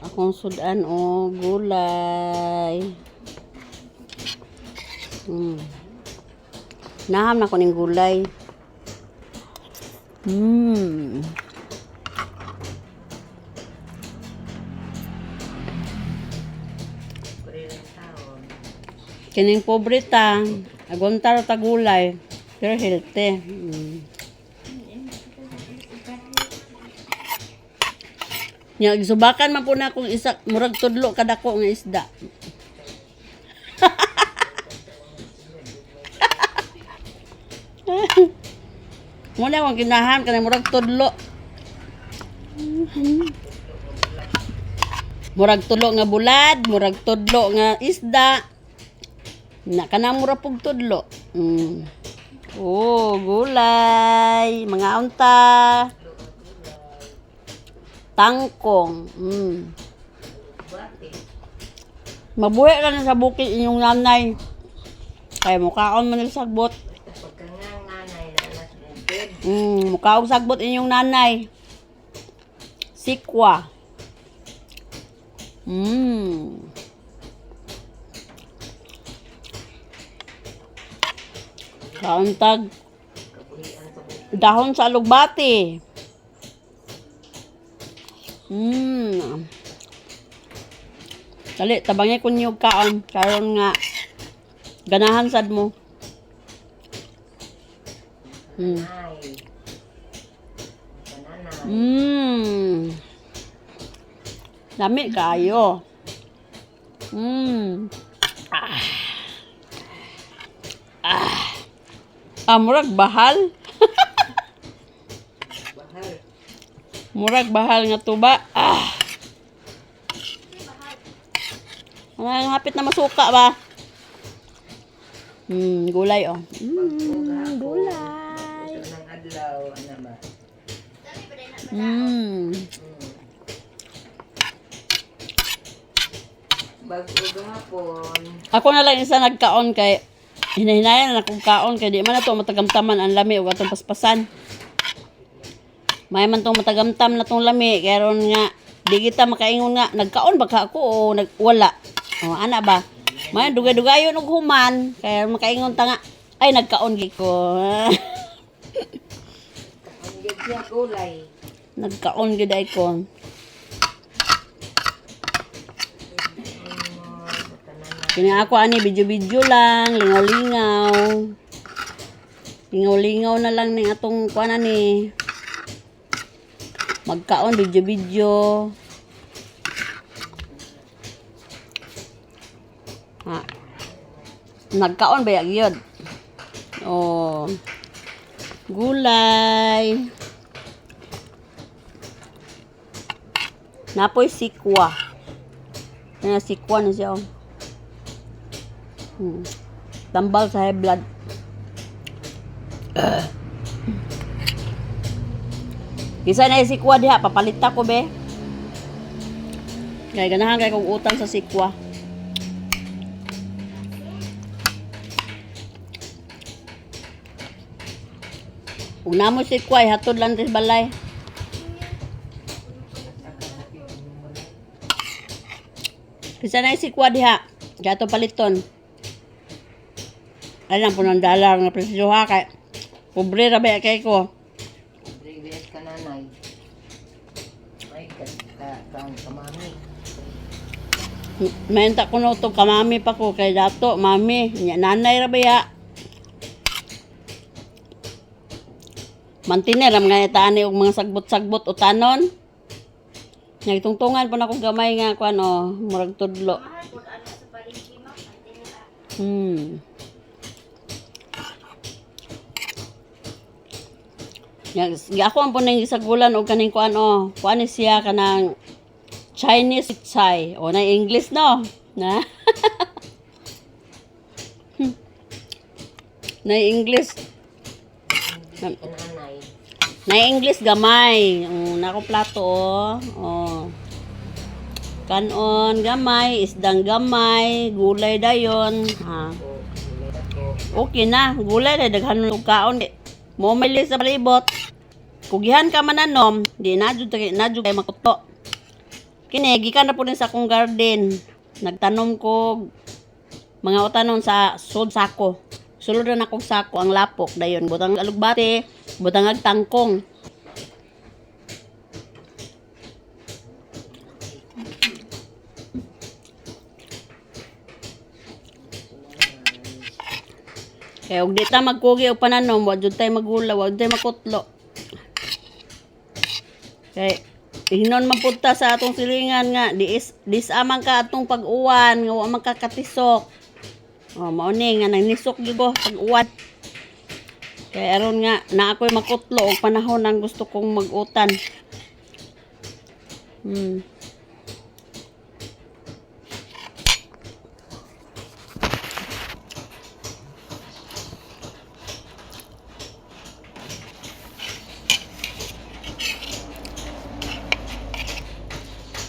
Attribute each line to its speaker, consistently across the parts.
Speaker 1: Akong sudan o gulay. Naham na ko ning gulay. Kining pobre ta, aguntar ta gulay, pero healthy. Nya gisubakan man po na akong isa murag tudlo kadako nga isda. Muna akong kinahan kanang murag tudlo. Murag tudlo nga bulad, murag tudlo nga isda. Na kanang murag pug tudlo. Oh, gulay, mga unta. Tangkong. Mabuhi ka na sa bukid inyong nanay. Kaya mukhaon man nila sagbot.
Speaker 2: Pagka nga nanay na alas bukid.
Speaker 1: Mukhaong sagbot inyong nanay. Sikwa. Kauntag
Speaker 2: Kabuhian sa bukid.
Speaker 1: dahon sa alugbati. Dali, tabangay ko niyo kaon. Karon nga, ganahan sad mo.
Speaker 2: Nanay. Banana.
Speaker 1: Lami kayo. Ah. Ah. Ah, murag bahal.
Speaker 2: Bahal.
Speaker 1: Murag bahal nga tuba. Ah. Ang hapit na masuka ba? Gulay oh. Gulay.
Speaker 2: Ito ng adlaw, ano ba? Bago gahapon.
Speaker 1: Ako na lang isa nagkaon kay hinahinayan na akong kaon kay di man na to matagamtaman ang lami ug atong paspasan. May man tong matagamtam na tong lami kay ron nga di kita makaingon nga nagkaon ba ka ako o nag wala. O ana ba? May dugay-dugayon og human kay makaingon ta nga ay nagkaon gi ko.
Speaker 2: Ang gid siya gulay.
Speaker 1: Nagkaon gid ay ko. Kini ako ani video-video lang, lingaw-lingaw. Lingaw-lingaw na lang ning atong kuan ani. Magkaon video-video. Ha. Nagkaon ba ya gyud? Oh. Gulay. Napoy sikwa. Na sikwa na siya. Oh. Tambal sa high blood. Kisa na yung sikwa diha, papalit ako be. Kaya ganahan kay kong utang sa sikwa. Una mo sikwa, hatod lang sa balay. Kisa na yung sikwa diha, kaya to paliton. Ay lang po ng dalar nga presyo ha, kay pobre ra ba kay ko.
Speaker 2: Brigade ka nanay. Ay, ka, ka, ka, ka, mami.
Speaker 1: Maenta ko no to kamami pa ko kay dato, mami, nya nanay ra ba ya. Mantiner ang mga itaani og mga sagbot-sagbot utanon. Nya tungtungan po na akong gamay nga kuan oh, murag tudlo. Nya ako ang po nang gisagulan og kaning kuan oh. Kuan ni siya kanang Chinese chai. O na English no. Na. Na English.
Speaker 2: Ka nanay.
Speaker 1: Na English gamay. Na ako plato oh. Oh. Kanon gamay, isdang gamay, gulay dayon. Ha.
Speaker 2: Ako, gulay ako.
Speaker 1: Okay na, gulay na daghan og kaon. Mo may sa palibot. Kugihan ka mananom, di na jud kay makuto. Kini gikan na po din sa akong garden. Nagtanom ko mga utanon sa sud sako. Sulod na akong sako ang lapok dayon butang alugbate, butang ag tangkong. Kaya og di ta magkugi og pananom, wa jud tay magula, wa jud tay makutlo. Kay ingnon man pud ta sa atong silingan nga diis disamang ka atong pag-uwan nga wa man ka katisok. Oh, mao ni nga nagnisok gyud ko pag-uwan. Kay aron nga na ako'y makutlo og panahon ang gusto kong mag-utan.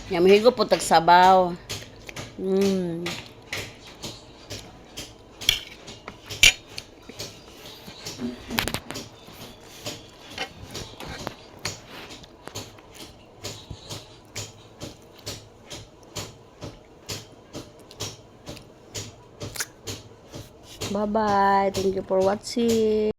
Speaker 1: Ya mahigop po tag sabaw. Bye-bye. Thank you for watching.